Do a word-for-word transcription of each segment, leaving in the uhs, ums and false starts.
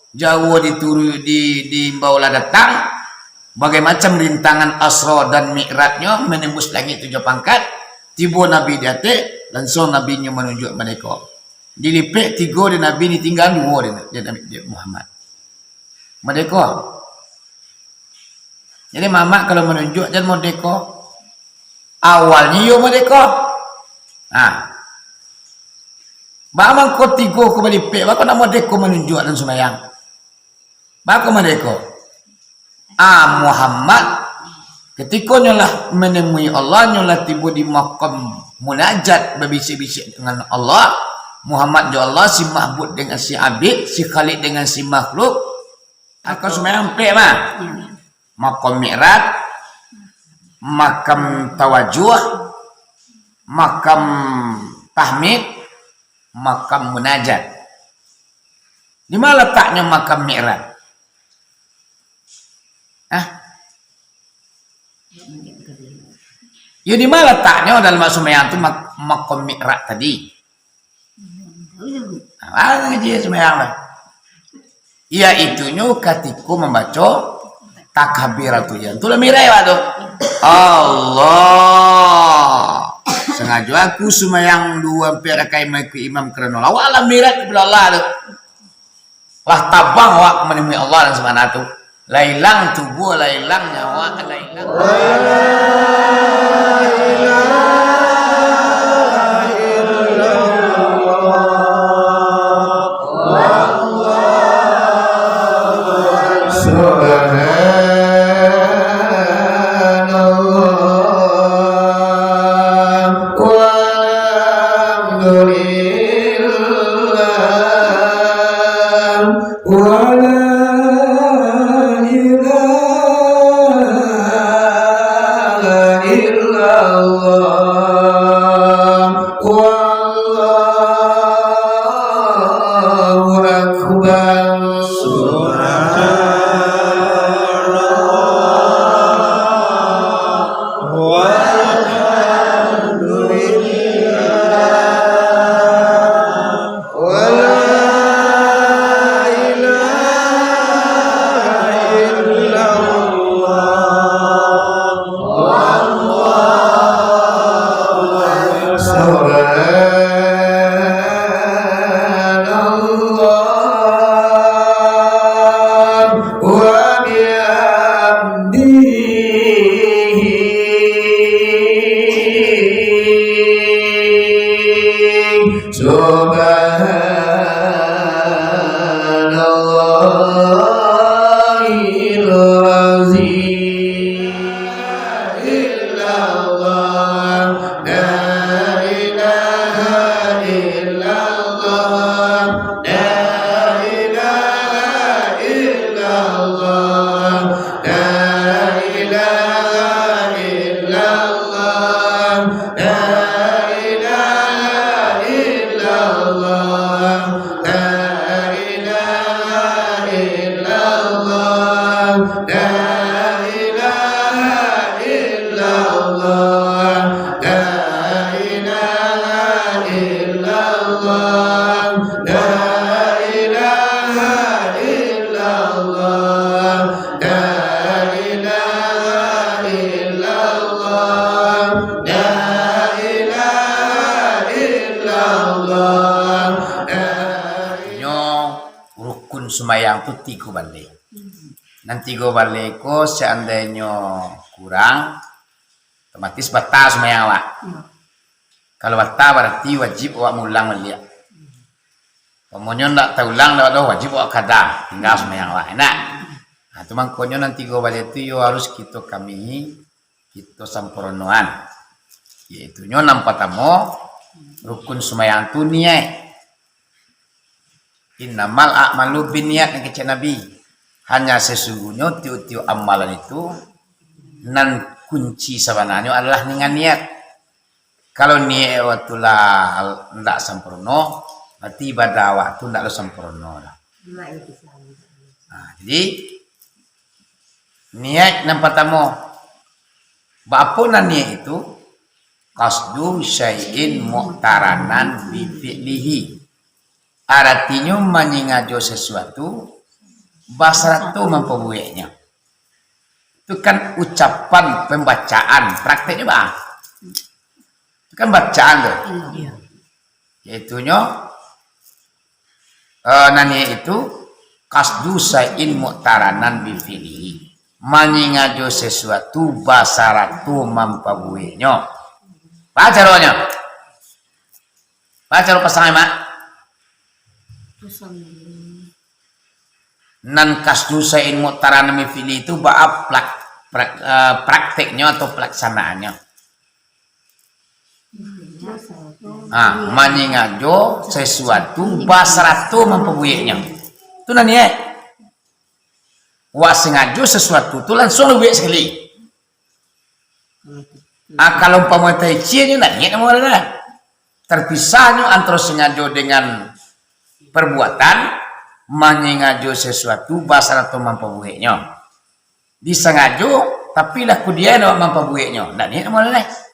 Jawo dituru-, di, diimbau lah datang, bagai macam rintangan Isra dan Mi'rajnyo, manembus langik tujuah pangkat, tibo Nabi di ateh, langsuang Nabinyo manunjuak mardeka. Dilipek tigo di Nabi, ditingga duo di, di Nabi, di Muhammad. Mardeka. Jadi, Muhammad kalau manunjuak, jan mardeka. Awalnyo iyo mardeka. Nah. Baa mangko tigo ko balipek, baa kok nak mardeka manunjuak dalam sumbayang? Baa kok mardeka? Ah, Muhammad, katiko nyo lah manemui Allah, nyo lah tibo di makam munajat, babisik-bisik dengan Allah, Muhammad jo Allah, si Ma'bud dengan si Abid, si Khaliq dengan si makhluk, akan sumbayang ampek mah. Makam Mi'raj, makam tawajuh, makam tahmid, makam munajat. Di ma lataknyo makam Mi'raj? Hah? Yo, di ma lataknyo dalam sumbayang tu mak-, makam Mi'raj tadi? Ah, ngaji sumbayang lah. Yaitunyo katiko mambaco takbiratul ihram. Tu lah mirai awak tu. Allah. Sangajo aku sumbayang duo ampek rakaat mangikuik imam karano awak lah mirai kapado Allah tu. Lah tabang awak ka manemui Allah nan sabana tu. Lah ilang tubuah, lah ilang nyawa, lah ilang. Subhanallah, walhamdulillah, wala ilaha illallah, wallahu akbar. Subhanallah, walhamdulillah, wala ilaha illallah, wallahu akbar. Subhanallah wa bihamdihi. Subhanallahil azim. Illallah, la ilaha illallah, la ilaha illallah, la ilaha illallah, la ilaha illallah, la ilaha illallah, la ilaha illallah, la ilaha illallah, la ilaha illallah, la ilaha illallah, la ilaha illallah, la Nyo rukun sumbayang tu tigo baleh. Nan tigo baleh ko seandainyo kurang, otomatis batal sumbayang awak. Iyo. Kalau batal, barati wajib awak mulang baliak. Umpamonyo ndak taulang, ndak ado, wajib awak kada, tingga sumbayang awak. Enak? Nah, tu mangkonyo nan tigo baleh tu yo harus kito kamihi, kito sampurnoan. Yaitunyo nan partamo, rukun sumbayang tu niaik. "Innamal a'malu binniyat," nan kecek Nabi. Hanya sesungguhnyo tiok-tiok amalan itu, nan kunci sabananyo adalah dengan niat. Kalau niat awak tu lah ndak sampurno, berarti ibadah awak tu ndak lo sampurno lah. Nah, jadi, niat nan partamo, baapo nan niat itu? Qasdu syai'in muqtaranan bi fi'lihi. Aratinyo manyengajo sasuatu, basaratu mampabueknyo. Itu kan ucapan pembacaan, prakteknyo ba? Itu kan bacaan tu. Iya. Yaitunyo, eh, nan itu qasdu syai'in muqtaranan bi fi'lihi. Manyingajo sesuatu basaratu mampabueknyo. Ba caronyo? Ba caro pasang, Mak? Pasang. Nan qasdu syai'in muqtaranan bi fi'lihi itu baa plak-, prak-, eh, prakteknyo atau pelaksanaannyo? Ah, manyingajo sesuatu basaratu mampabueknyo. Tu nan niaik. Wak singajo sesuatu tu langsuang buek sakali. Ah, kalau umpamo taici nyo ndak niaik namo lah. Terpisahnyo antaro singajo dengan perbuatan, manyingajo sesuatu basaratu mampabueknyo. Disangajo, tapi lah kudian awak mampabueknyo. Ndak niaik namo lah.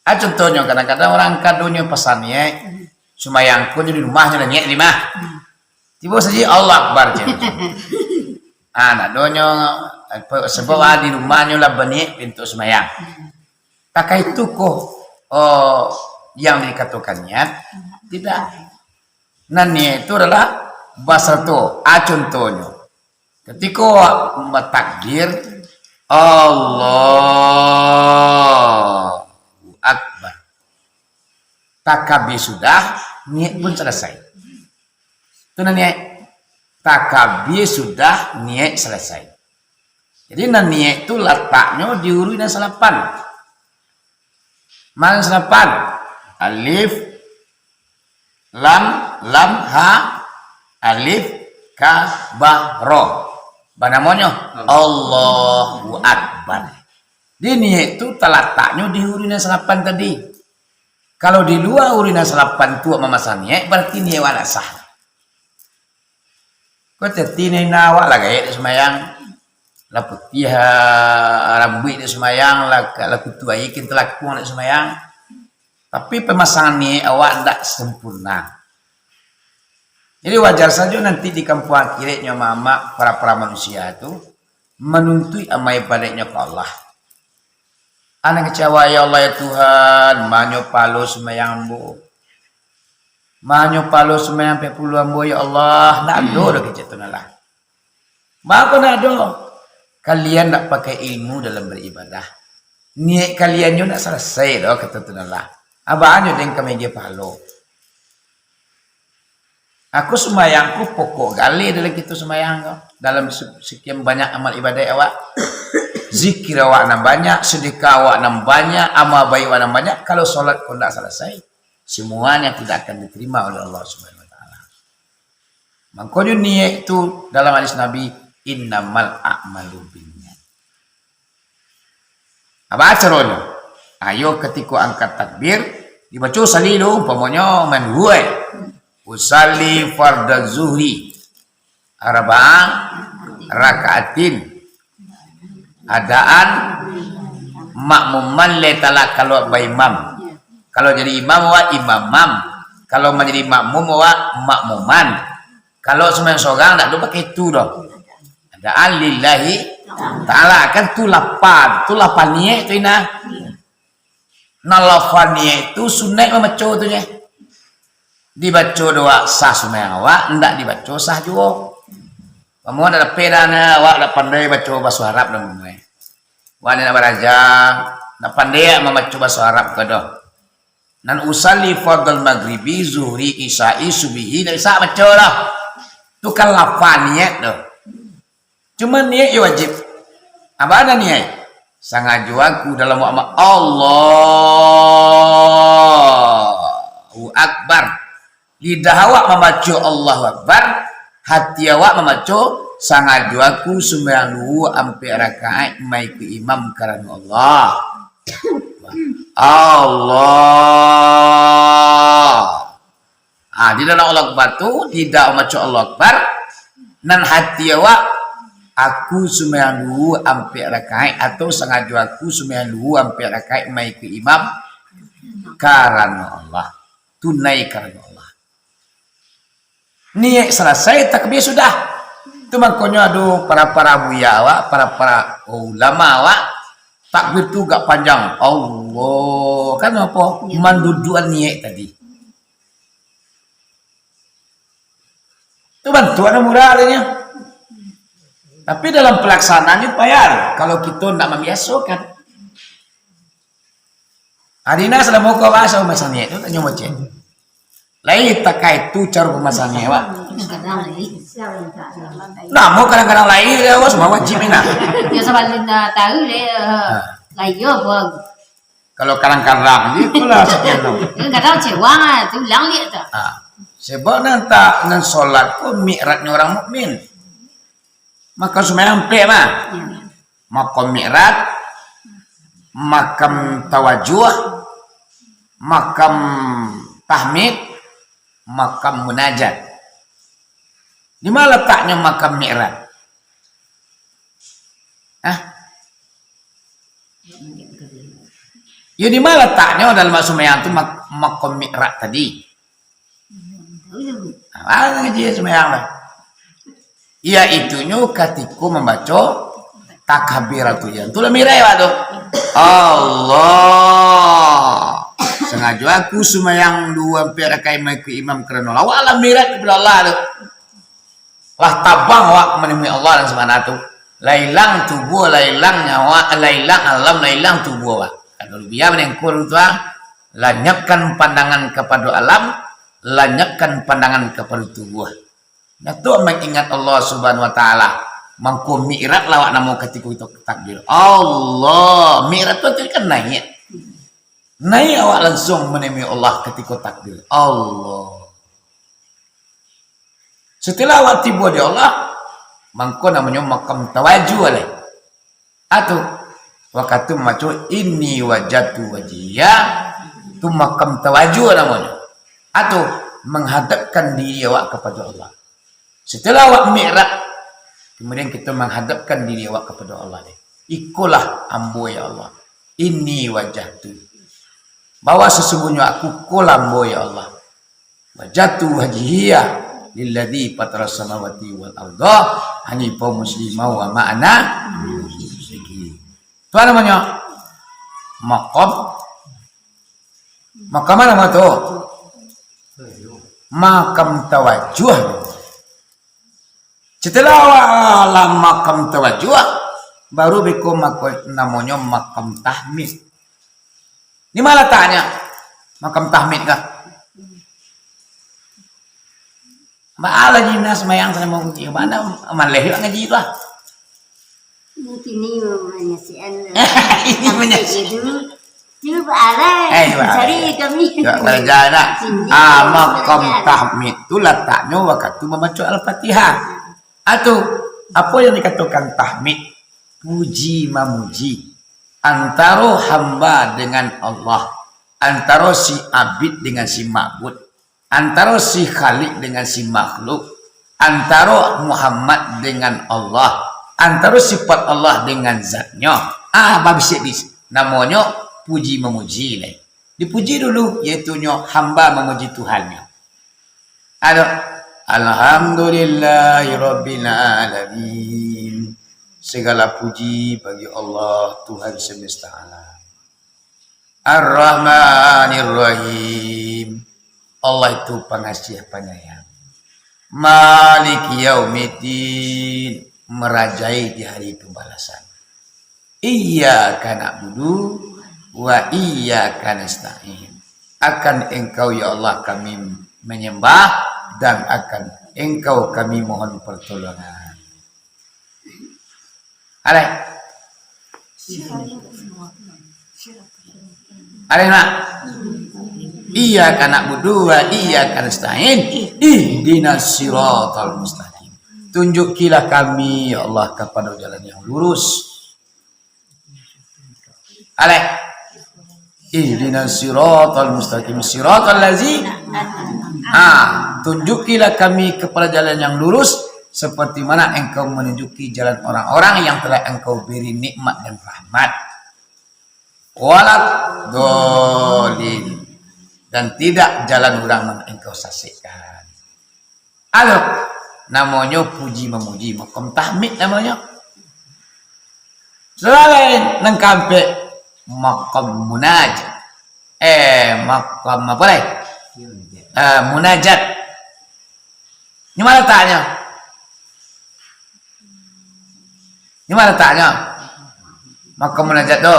Ah, contohnyo, kadang-kadang urang kadonyo pasang niaik, sumayang ko di rumahnyo lah niaik di mah. Tibo sajo, "Allahu Akbar," cek. Ah, nak donyo, apa, sebab, ah, di rumahnyo lah baniaik pintu sumayang. Takah itu ko, oh, yang dikatokan niat? Tidak. Nan niaik itu adalah basaratu. Ah, contohnyo, katiko awak batakbir, "Allahu Akbar." Takabir sudah, niaik pun salasai. Tu nan niaik. Takabir sudah, niaik salasai. Jadi, nan niaik tu lataknyo di huruf nan salapan. Nan salapan. Alif, lam, lam, ha, alif, ka, ba, ro. Banamonyo Allahu Akbar. Di niaik tu talataknyo di huruf nan salapan tadi. Kalau di lua huruf nan salapan tu awak mamasang niaik, barati niaik awak ndak sah. Ko teti nina awak lah gaek dek sumayang, lah putiah, ah, rambuik dek sumayang, lah, lah kutu aia kin talakuang dek sumayang. Tapi pamasangan niaik awak ndak sempurna. Jadi wajar sajo nanti di kampuang akhiratnyo mamak para-para manusia tu, manuntuik amal ibadaiknyo ka Allah. Anak kecewa, "Ya Allah, ya Tuhan, manyo palo sumayang ambo? Manyo palo sumayang ampek puluah ambo, ya Allah?" Ndak ado doh kecek tu nah lah. Mako ndak ado. Kalian ndak pakai ilmu dalam beribadah. Niaik kalian nyo ndak salasai doh, kato tu nah lah. Abahnyo den ka media palo. Aku sumayang ku pokok galeh dalam kito sumayang ko. Dalam se-, sekian banyak amal ibadat awak, zikir awak nan banyak, sedekah awak nan banyak, amal baik awak nan banyak, kalau solat ko ndak salasai, semuanya tidak akan diterima oleh Allah Subhanahu Wa Taala. Mangkonyo niaik tu dalam hadis Nabi, "Innamal a'malu binniyat." Apa caronyo? Ayo, katiko angkat takbir, dibaco usalli dulu, umpamonyo main buai. Usalli fardaz zuhri arba'a raka'atin. Adaan makmuman lai talak kalau baimam. Kalau jadi imam, awak imamam. Kalau manjadi makmum, awak makmuman. Kalau sumayang sorang, ndak ado pakai tu doh. Adaan lillahi ta'ala, kan tu lapan, tu lapan niaik tu inah. Nah, lapan niaik tu sunaik mamaco tu nyo. Dibaco dek awak sah sumayang awak, ndak dibaco sah juo. Mamu ndak dapek dah, nah, awak ndak pandai baco baso Arab dah, mamu, eh. Awak ni ndak baraja, ndak pandai mamaco baso Arab ko doh. Nan usalli fardal maghribi, zuhri, isya'i, subihi, ndak bisa baco doh. Tu kan lapan niaik tu. Cuma niaik yo wajib. Apa ado niaik? Sangajo aku dalam awak ma-, Allahu Akbar. Lidah awak mambaco Allahu Akbar, hati awak mambaco, sangajo aku sumbayang luhua ampek rakaat maikuik imam karano Allah. Allah. Ah, di dalam Allahu Akbar tu, lidah mambaco Allahu Akbar, nan hati awak, aku sumbayang luhua ampek rakaat, atau sangajo aku sumbayang luhua ampek rakaat maikuik imam karano Allah. Tunai karano Allah. Niaik salasai, takbir sudah. Itu makonyo ado para-para buya awak, para-para ulama awak, takbir tu agak panjang. Allah. Kan apo? Ya. Mandudukan niat tadi. Tu bantuan murah adanya. Tapi dalam pelaksanaannya payah kalau kita ndak membiasakan. Adina selama kau bahasa masaniat tu tanyo macam. Lai takai tu cara pemasannya, Pak. Namo kadang-kadang lai dia, awas, semua wajib ni nah. Ya, sebab dia tahu dia, eh, Ha. Lai yo apa. Kalau kadang-kadang, itulah sekian tu. Kadang-kadang cewang ah, tu ulang dia tu. Ha. Sebab nan tak, nan solat ko mi'rajnya orang mukmin. Maka sembahyang ampek mah. Ya. Maqam mi'raj, maqam tawajuh, maqam tahmid, maqam munajat. Di mana letaknya maqam mi'raj? Hah? Ya, di mana letaknya dalam sumbayang tu mak-, maqam mi'raj tadi? Ah, ngaji sumbayang lah. Yaitunyo katiko mambaco takbiratul ihram. Tu lah mirai awak tu. Allah. Sangajo aku sumbayang duo ampek rakaat maikuik imam karano awak lah mirai kapado Allah tu. Lah tabang awak manemui Allah dan Subhanahu tu. Lah ilang tubuah, lah ilang nyawa, lah ilang alam, lah ilang tubuah awak. Kalau biar menengkur tu ah, lanyapkan pandangan kapado alam, lanyapkan pandangan kapado tubuah. Nah, tu mengingat Allah Subhanahu Wa Taala. Mangko mi'raj lah awak namo katiko itu takbir. Allah, mi'raj tu artinya kan naik. Naik awak langsung manemui Allah katiko takbir. Allah. Setelah awak tibo di Allah, mangko namonyo maqam tawajuh lai. Atu, wakatu mambaco inni wajjahtu wajhiya, tu maqam tawajuh namonyo. Atu, menghadapkan diri awak kapado Allah. Setelah awak mi'raj, kemudian kita menghadapkan diri awak kapado Allah lai. Ikolah ambo, ya Allah. Inni wajjahtu. Bahwa sesungguhnya aku ko lah ambo, ya Allah. Wajjahtu wajhiya lilladzi fataras samawati wal arda hanifan muslima wa ma ana minal musyrikin. Tu namonyo maqam. Maqam ma namo tu? Maqam tawajuh. Setelah awak lah maqam tawajuh, baru beko mako-, namonyo maqam tahmid. Di ma lataknyo maqam tahmid ko? Baa lah jinak sumbayang samo mungkin. Baa maleh juga ngaji tu lah. Mungkin ni manyasian. Ini manyasian. Cuba arah. Eh, cuba cari arah. Kami. Cuba balajar nak. Sini. Ah, maqam tahmid tu lataknyo wakatu mambaco Al-Fatihah. Atu, apo yang dikatokan tahmid? Puji mamuji antaro hamba dengan Allah, antaro si abid dengan si ma'bud, antaro si Khalik dengan si makhluk, antaro Muhammad dengan Allah, antaro sifat Allah dengan zatnyo. Ah, babisiak di namonyo puji mamuji lai. Dipuji dulu, yaitunyo hamba mamuji Tuhannyo. Ado, Alhamdulillahirabbil alamin. Segala puji bagi Allah, Tuhan semesta alam. Ar-Rahmanir Rahim. Allah itu pengasih penyayang. Maliki yaumiddin, merajai di hari pembalasan. Iyyaka na'budu wa iyyaka nasta'in. Akan Engkau, ya Allah, kami menyembah, dan akan Engkau kami mohon pertolongan. Alai. Alai, nak. Iyyaka na'budu wa iyyaka nasta'in. Ihdinas siratal mustaqim. Tunjukilah kami, ya Allah, kepada jalan yang lurus. Alai. Ihdinas siratal mustaqim, siratal lazi. Ah, tunjukilah kami kepada jalan yang lurus, seperti mana Engkau menunjuki jalan orang-orang yang telah Engkau beri nikmat dan rahmat. Walad dolin. Dan tidak jalan urang nan Engkau sasekkan. Ado. Namonyo puji mamuji, maqam tahmid namonyo. Sudah lain, nan kaampek, maqam munajat. Eh, maqam apo lai? Eh, munajat. Di ma lataknyo? Di ma lataknyo? Maqam munajat tu.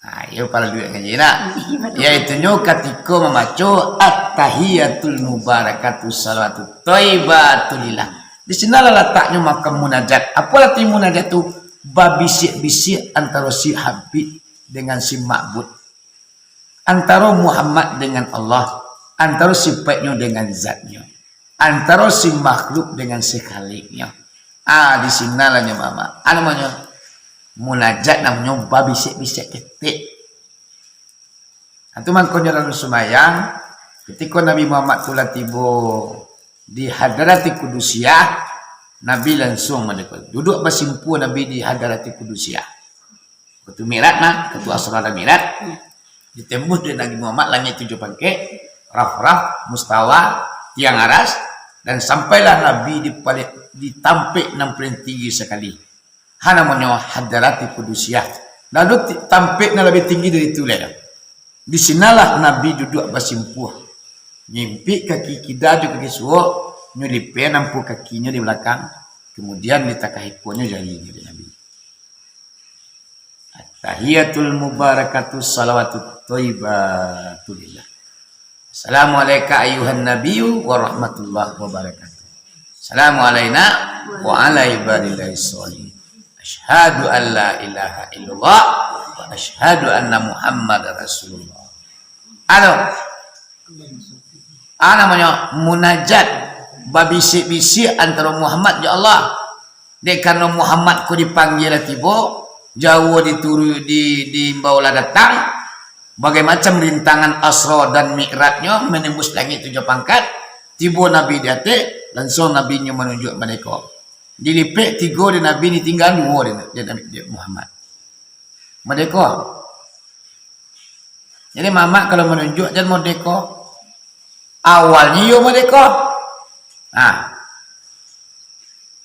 Nah, iyo pala duit ngaji nak. Yaitunyo katiko mambaco at-tahiyatul mubarakatus salawatut thayyibatu lillah. Di sinolah lataknyo maqam munajat. Apo arti munajat tu? Babisiak-bisiak antaro si Habib dengan si Ma'bud. Antaro Muhammad dengan Allah. Antaro sipaiknyo dengan zatnyo. Antaro si makhluk dengan si khaliknyo. Ah, di sinolah nyo mama. Ah, namonyo munajat, namonyo babisiak-bisiak ketek. Nah, tu mangkonyo dalam sumbayang, katiko Nabi Muhammad tu lah tibo di Hadratil Qudusiah, Nabi lansuang mandeko. Duduak basimpuah Nabi di Hadratil Qudusiah. Waktu Mi'raj nah, waktu Asra dan Mi'raj, ditembuh dek Nabi Muhammad langik tujuah pangkek, raf-raf, mustawa, tiang aras, dan sampailah Nabi di pali-, di tampek nan paling tinggi sakali. Ha namonyo Hadratil Qudusiah. Lalu ti-, tampek nan labiah tinggi dari tu lai. Di sinolah Nabi duduak basimpuah. Nyimpik kaki kida jo kaki suok, nyo lipeh nampu kakinyo di balakang, kamudian ditakahipuanyo jarinyo di Nabi. At-tahiyatul mubarakatus salawatut thayyibatu lillah. Assalamu alaika ayyuhan nabiyyu wa rahmatullahi wa barakatuh. Assalamu alaina wa ala ibadillahis shalihin. Asyhadu an la ilaha illallah wa asyhadu anna Muhammadar Rasulullah. Anu, ah, namonyo munajat, babisiak-bisiak antaro Muhammad jo Allah. Dek karano Muhammad ko dipanggia lah tibo, jauah dituru-, di, diimbau lah datang, bagai macam rintangan Asra dan Mi'rajnyo, manembus langik tujuah pangkat, tibo Nabi di ateh, lansuang Nabi nyo manunjuak mandeko. Dilipek tigo di Nabi ni, tingga duo di, di Nabi, di Muhammad. Mandeko. Jadi, Mamak kalau manunjuak, jan modeko. Awalnyo iyo modeko. Nah.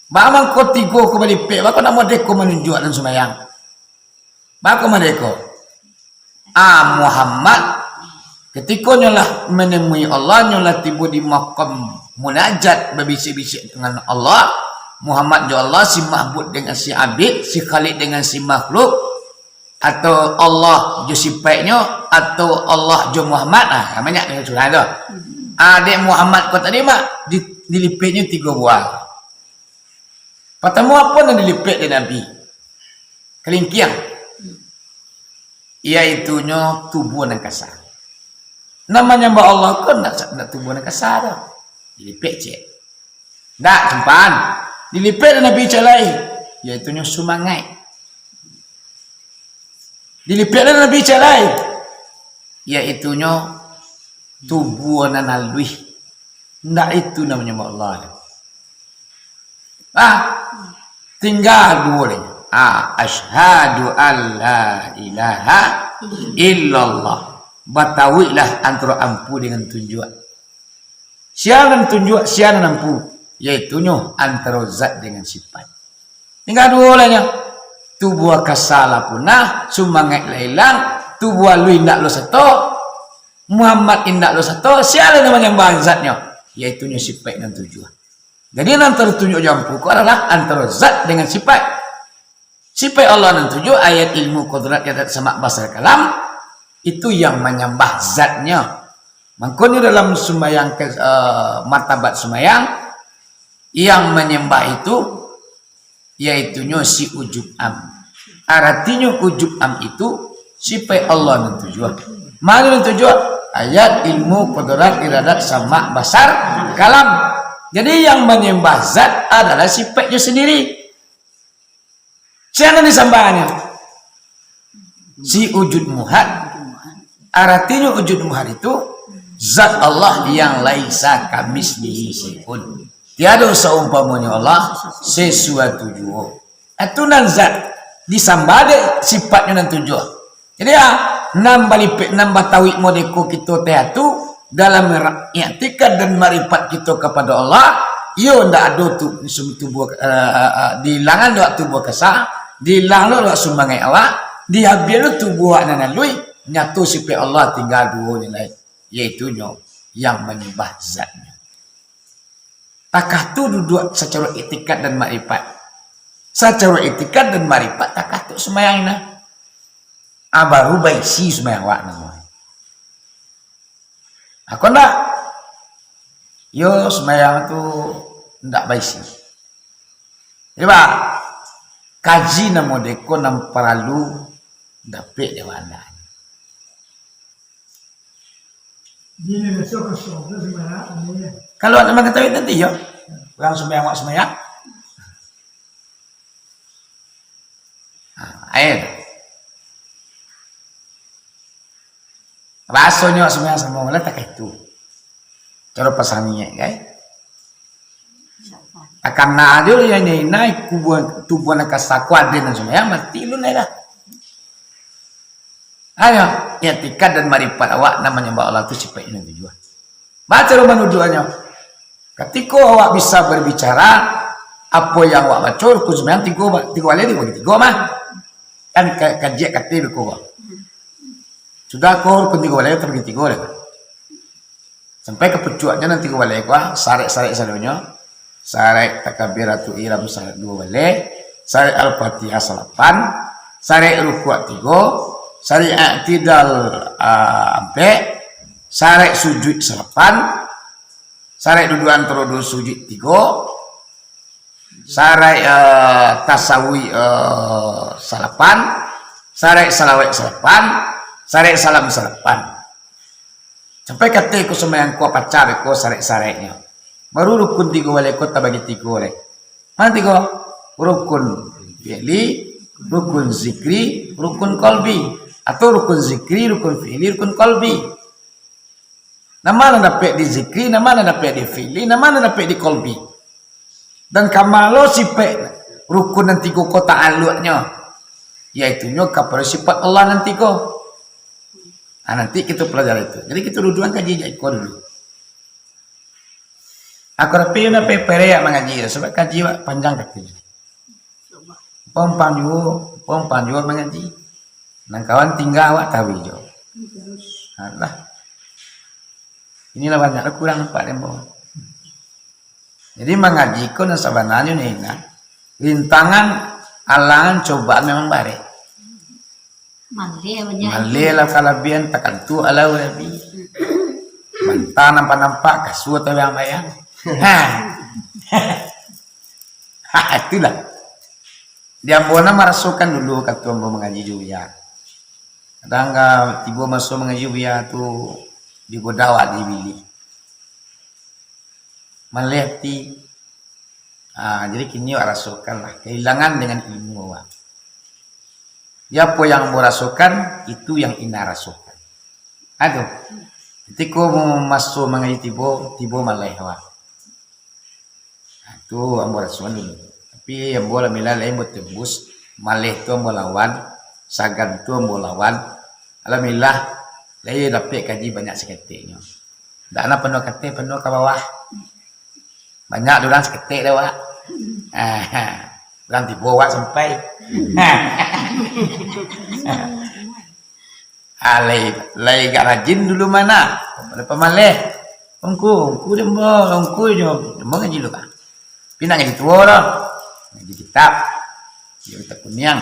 Baa mangko tigo ko balipek, baa ko nak modeko manunjuak dalam sumbayang? Baa ko modeko? Ah, Muhammad, katiko nyo lah manemui Allah, nyo lah tibo di maqam munajat, babisiak-bisiak dengan Allah, Muhammad jo Allah, si ma'bud dengan si abid, si khaliq dengan si makhluk, atau Allah jo sipaiknyo, atau Allah jo Muhammad. Ah, banyak nyo curang tu. Ah, dek Muhammad ko tadi, Mak, di-, dilipeknyo tigo buah. Partamo, apo nan dilipek dek Nabi? Kalingkiang. Yaitunyo tubuah nan kasa. Nan manyambah Allah ko ndak sa-, ndak tubuah nan kasa doh. Dilipek ciek. Ndak, simpan. Dilipek dek Nabi ciek lai, yaitunyo sumangaik. Dilipek dek Nabi ciek lai, yaitunyo tubuah nan aluih. Ndak itu nan manyambah Allah. Ah, tingga duo lai. Ah, asyhadu an la ilaha illallah. Batauiklah antaro ampu dengan tunjuak. Sia nan tunjuak, sia nan ampu, yaitunyo antaro zat dengan sipat. Tingga duo lai nyo. Tubuah kasa lah punah, sumangaik lah ilang, tubuah aluih indak lo sato, Muhammad indak lo sato, sia lai nan manyambah zatnyo, yaitunyo sipaik nan tujuah. Jadi, nan antaro tunjuak jo ampu ko adalah antaro zat dengan sipaik. Sipaik Allah nan tujuah, ayat, ilmu, kudrat, iradat, samak, basar, kalam, itu yang manyambah zatnyo. Mangkonyo dalam sumbayang ke, eh, martabat sumbayang, yang manyambah itu, yaitunyo si ujub am. Aratinyo ujub am itu sipaik Allah nan tujuah. Mano nan tujuah? Ayat, ilmu, kudrat, iradat, samak, basar, kalam. Jadi, yang manyambah zat adalah sipaiknyo sandiri. Sia nan disambahnyo? Si ujud muhad. Aratinyo ujud muhad itu zat Allah yang laisa kamitslihi syai'un. Tiado saumpamonyo Allah sesuatu juo. Itu nan zat disambah dek sipaiknyo nan tujuah. Jadi, ah, nan balipek, nan batauik modeko kito teh tu, dalam ra-, iktikad dan maripat kito kapado Allah, iyo ndak ado tu, sum-, tubuah, eh, eh, eh, diilangan dek tubuah kasa, diilangan dek sumbangan awak, diabiahan tubuah nan alui, nyato sifat Allah tingga duo nyo lai, yaitu nyo yang manyambah zatnyo. Takah tu duduak sacaro iktikad dan maripat. Sacaro iktikad dan maripat takah tu sumbayang nah. Ah, baru baisi sumbayang awak namo. Ako ndak? Yo, sumbayang tu ndak baisi. Jadi, bah, kaji namo deko nan paralu dapek dewanda. Kalau nak mangatahui nanti yo, urang sumbayang, awak sumbayang. Ha, air. Rasonyo sumbayang samo lah takah itu. Caro pasang niat, kan? Takana ajo yang inai kubuan tubuh nak kasaku ada nan sumbayang, mati lu lah. Ayo, iktikad dan maripat awak nan manyambah Allah tu sifat inyo tujuan. Baco rumah nuduhanyo. Katiko awak bisa berbicara, apo yang awak baco, rukun sumbayang tigo, tigo baleh dibagi tigo mah. Kan ka-, kaji kato beko. Sudah ko rukun tigo baleh, tabagi tigo lah. Sampai ka pucuaknyo nan tigo baleh ko, ah, sarek-sarek sadonyo. Sarek takbiratul ihram sarek duo baleh, sarek Al-Fatihah salapan, sarek rukuak tigo, sarek i'tidal, ah, ampek, sarek sujud salapan, sarek duduak antaro duo sujud tigo, sarek, eh, tasawik, eh, salapan, sarek salawat salapan, sarek salam salapan. Sampai kato ko sumbayang ko pacah beko sarek-sareknyo. Baru rukun tigo baleh ko tabagi tigo lai. Mana tigo? Rukun fi'li, rukun zikri, rukun kolbi. Atau rukun zikri, rukun fi'li, rukun kolbi. Nama nan dapek di zikri, nama nan dapek di fi'li, nama nan dapek di kolbi. Dan kamalo sifat rukun nan tigo ko ta'aluknyo, yaitunyo kapado sifat Allah nan tigo. Nah, nanti kita pelajari itu. Jadi kita dudukan kaji jak iko dulu. Aku rapi nak pe-, perek mangaji, sebab kaji wak panjang kato. Pompang juo, pompang juo mangaji. Nan kawan tingga awak tawi jo. Alah. Inilah banyak lah kurang nampak demo. Jadi mangaji ko nan sabananyo ni nah, rintangan, alangan, cobaan memang barek. Maleh banyak. Maleh lah kalabihan takantu alau rabi. Mantang nampak-nampak kasua tabayang-bayang. Ha. Ha, itulah. Di ambo nah marasokan dulu kato ambo mangaji jo buya. Kadang ka tibo maso mangaji jo buya tu digoda awak di bilik. Maleh ati. Ah, jadi kini awak rasokan lah, kahilangan dengan ilmu awak. Ya, apo yang ambo rasokan, itu yang inah rasokan. Aduh, katiko maso mangaji tibo, tibo maleh awak. Nah, tu ambo rasokan dulu. Tapi ambo alhamdulillah lain batembus, maleh tu ambo lawan, sagan tu ambo lawan. Alhamdulillah, lai dapek kaji banyak saketeknyo. Ndak na panuah kateh, panuah ka bawah. Banyak urang saketek dah, Wak. Ah, urang tibo Wak sampai. Ah, lai, lai agak rajin dulu mah nah. Pada pamaleh. Ungku, ungku demo, ungku jo, demo ngaji lu, Kak. Tapi nak ngaji tuo dah. Ngaji kitab. Yo, kitab kuniang.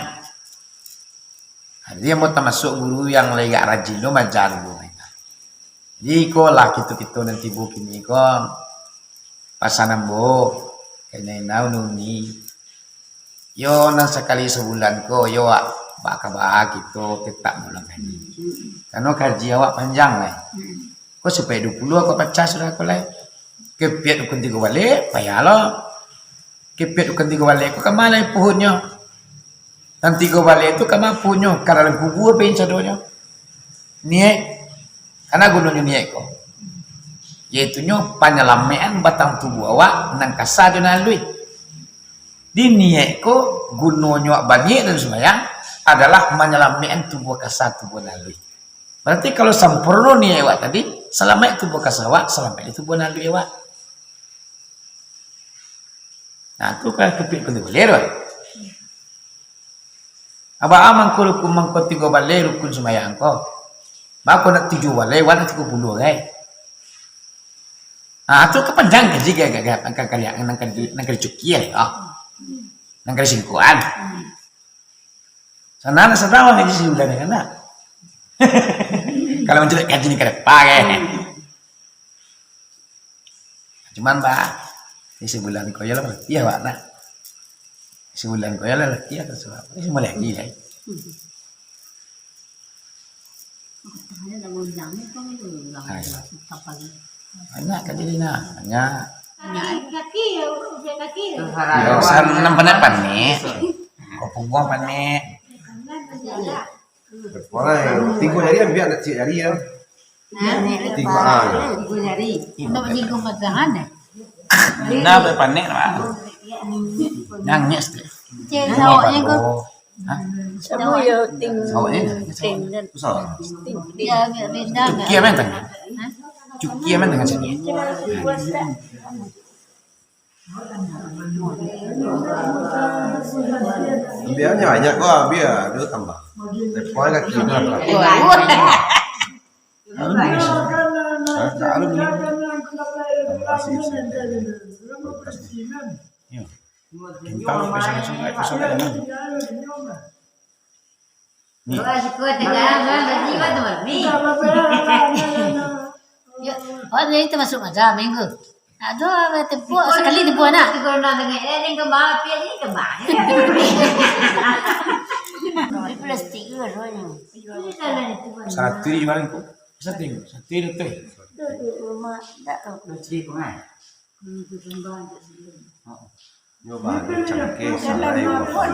Jadi, ambo tamasuak guru yang lai agak rajin tu maaja dulu. Jadi, iko lah kito-kito nan tibo kini ko, pasan ambo, kena inau nuni. Yo, nan sakali sabulan ko, yo, wak, baa-baa kito tetap maulang kaji. Karano kaji awak panjang lai. Ko sampai duo puluah ko pacah sudah ko lai. Kepiak rukun tigo baleh, payah lo. Kepiak rukun tigo baleh ko kama lai puhunnyo. Nan tigo baleh tu kama puhunnyo, ka dalam kubua pai sadonyo. Niaik, kana gunonyo niaik ko. Yaitunyo panyalamaik batang tubuah awak nan kasa jo nan aluih. Di niaik ko gunonyo awak baniaik dan sumbayang adalah manyalamaik tubuah kasa, tubuah nan aluih. Berarti kalau sampurno niaik awak tadi, Salamaik tubuah kasawak, salamaik di tubuah nan aluih awak. Nah, tu kan kepik pintu balai tu. Abah mangko rukun mangko tigo balai rukun sumbayang ko. Mako nak tujuah balai, wan nak tigo puluah, kan? Ah, tu ka panjang kaji, ka, ka, ka, ka, ka liek, nan ka di, nan ka dicukia, oh. Nan ka disingkuan. Sana, sana, wan kaji sabulan ni, kan, nak? Kalau mancari kaji ni ka depan, kan? Cuman, Pak, di sabulan ko yo lah, iyo, Pak, nah. Sabulan ko yo lah, iyo, terserah. Ini mulai lagi, ya. Hai. Banyak kan jadi, nah, banyak. Kaki, kaki, ya, udah kaki. Yo, san-, nan panek-panek. Ko pungguang panek. Orang yang tigo jari ambiak nak ciek jari yo. Tigo, ah. Tigo jari. Untuk menyinggung pasangan, eh? Nah, berpanek lah. Nangis tu. Cek, awaknya ko. Hah? Samo yo ting. Awaknya? Ting dan Susah. Ting. Ya, agak beda. Cukia main tengah. Hah? Cukia main tengah sini. Biasanya banyak ko, biar dia tambah. Pokoknya kaki dia lah. Hah? Tak ada ni. Tambah sih, sih. Yo. Kentang, pisang-pisang, pisang, pisang. Ni. Wah, syukur tengah, Bang. Bagi Bang tu, Bang. Ni. Yo, awak ni termasuk macam minggu. Aduh, tempoh sakali tempoh nak. Corona dengan eh, dengan kembang api ni kembang. Plastik ke rasanya? Satu di mana tu? Satu, satu di tu. Rumah tak tahu. Plastik pun kan? Nyo bahan cangkeh, salai, buah.